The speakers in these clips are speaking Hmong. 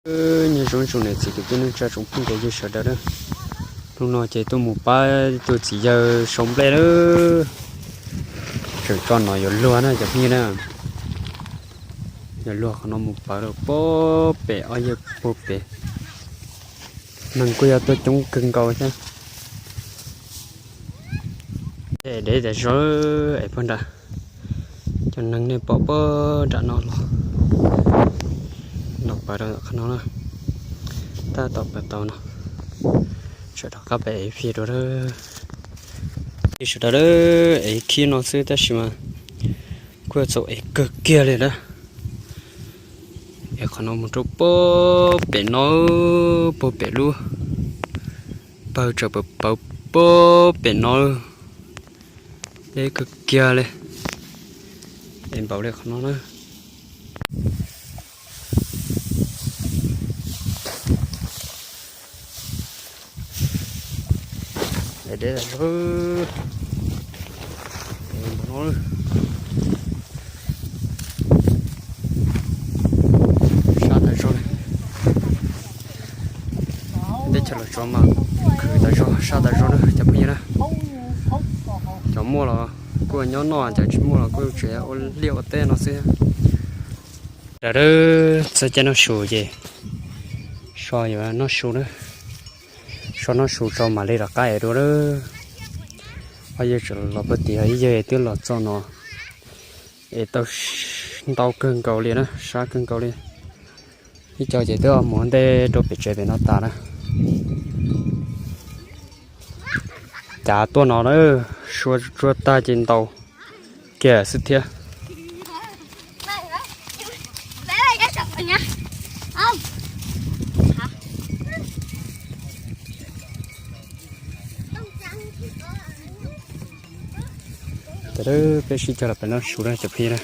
Nyob zoo tsoom niam txiv kwv tij neej tsa tsoom phooj ywg sawv daws na. Hnub no ces tuaj mus pab tus txiv yawg sau nplej lawm. Tseem tso no yuav luag na cov phooj ywg na. Yuav luag qhov no mus pawv rau puag pem ob yawg puag pem. Neeg kuj yog tuaj coob kawg nkaus thiab. Dev tas zog es puag nram, cov neeg nej pom puag nram no los, los pawv rau qhov no na. Tab tom pawv tau no, sawv rov qab pem es fij dua. Sawv daws, es khib no xwb tab sis mas kuj txaus es kawg kiag li na. Es qhov no mus rau puag pem no, puag pem lub pawg tseem pawv pawv puag pem no, deb kawg kiag li. Es npaum li qhov no na. Deb tas zog. Sab tas zog li. Teb chaws los tsov mas khwv tas zog, sab tas zog na cov phooj ywg na. Cov muaj los kuj nyob noj, cov tsis muaj los kuj tseem ua liaj ua teb no xwb. Sawv daws, txog caij noj su ces so yuav noj su na. So noj su tso mam li rov qab ev dua lawm. Ob yawg tseem los puag tim, ib yawg twb los txog no es tau ntau kawg nkaus li na, sab kawg nkaus li. Ib co ces twb mus ua ntej rau pem tsev pem no tas na. Cav tuaj no na, sua tsuag tag ces ntaus kiag xwb thiab. Ces peb sib cog los pem noj su na cov phooj ywg na.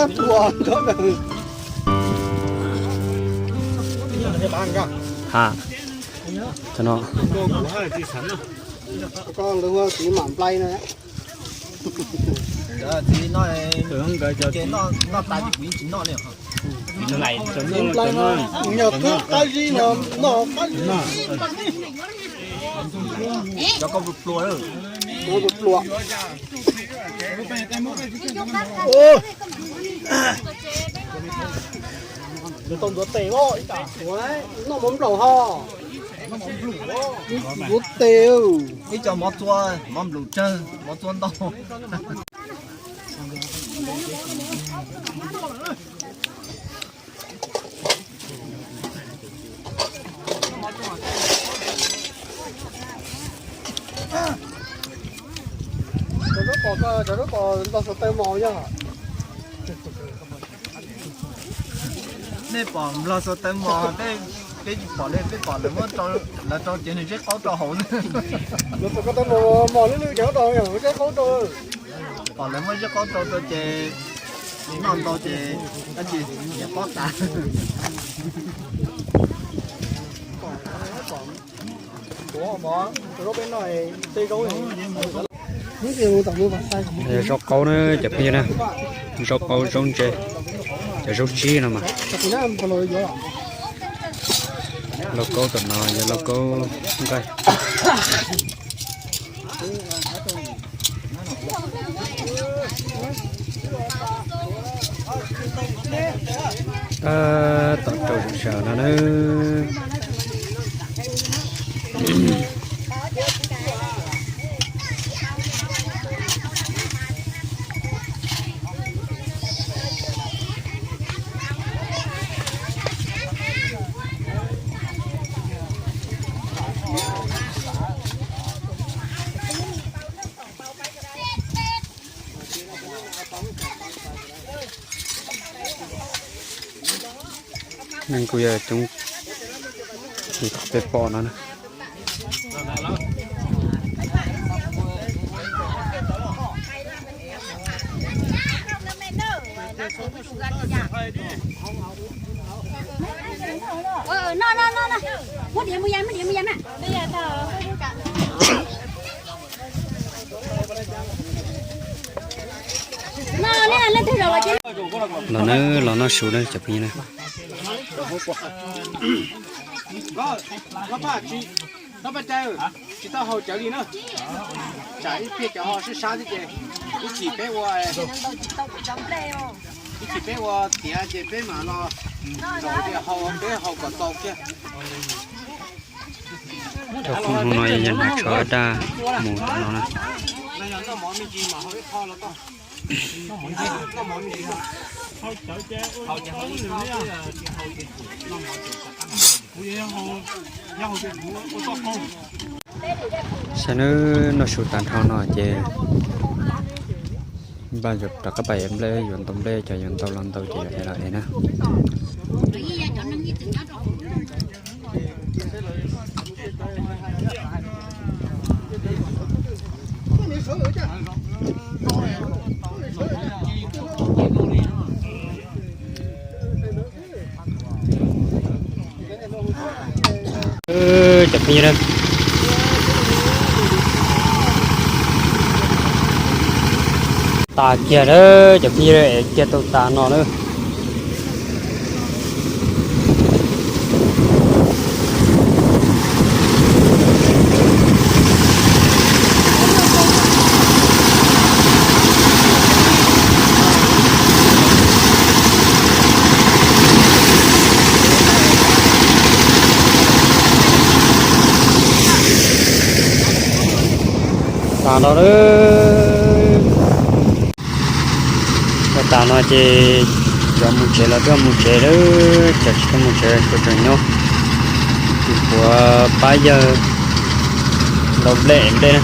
Ha, cov no. Txiv mam nplai no. Txiv noj, noj tas ces kuv yeej tsis noj li. Nplai no, nyuag twb qab zib no, noj qab zib. Cov koj pluag pluag. Noj mov nplaum ho. Noj tes. Ib co mov txua, mov nplum tsawg, mov txua ntau. Cov zaub pom, cov zaub pom nplog xuas taw mos yog. Nej pom nplog xuas taw mos, peb tsis pom li, peb pom lawv muab, lawv rau cev nws zeb qaub rau hauv. Nplog xuas taw mos, mos lwj lwj ces rau zeb qaub rau. Pom lawv muab zeb qaub rau rau ces noj ntau ces dab tsi, pob tas. Zaub qaub na cov phooj ywg na, zaub qaub zaub ntse, cov zaub tsib no mas. Lauj kaub tom no yog lauj kaub nqaij. Tab tom rau zaum sawv no na. Neeg kuj yog coob li qhov peb pom no na. Los na, los noj su na cov phooj ywg na. Tsis tau haus cawv li na, tsam ib pliag cov ho sib sab thiab ces ib chim peb ua, ib chim peb ua tiav ces peb mam los zaum tias haus, peb haus kom txaus kiag. Cov khoom no yog hnav tsho daj mus tom no na. Saib nawb, noj su tas nrho no ces npaj yuav rov qab pais yuav nplej, yuav ntau nplej, cov yuav ntau los ntau ces yuav ev los ev na. Cov phooj ywg, tas kiag lawm cov phooj ywg, es kiag tau tas no lawm. Tas no lawm. Ua tas no ces cov mus tsev los tuaj mus tsev lawm, cov tsis tuaj mus tsev kuj tseem nyob, kuv puav pab yawg ntau nplej nplej na.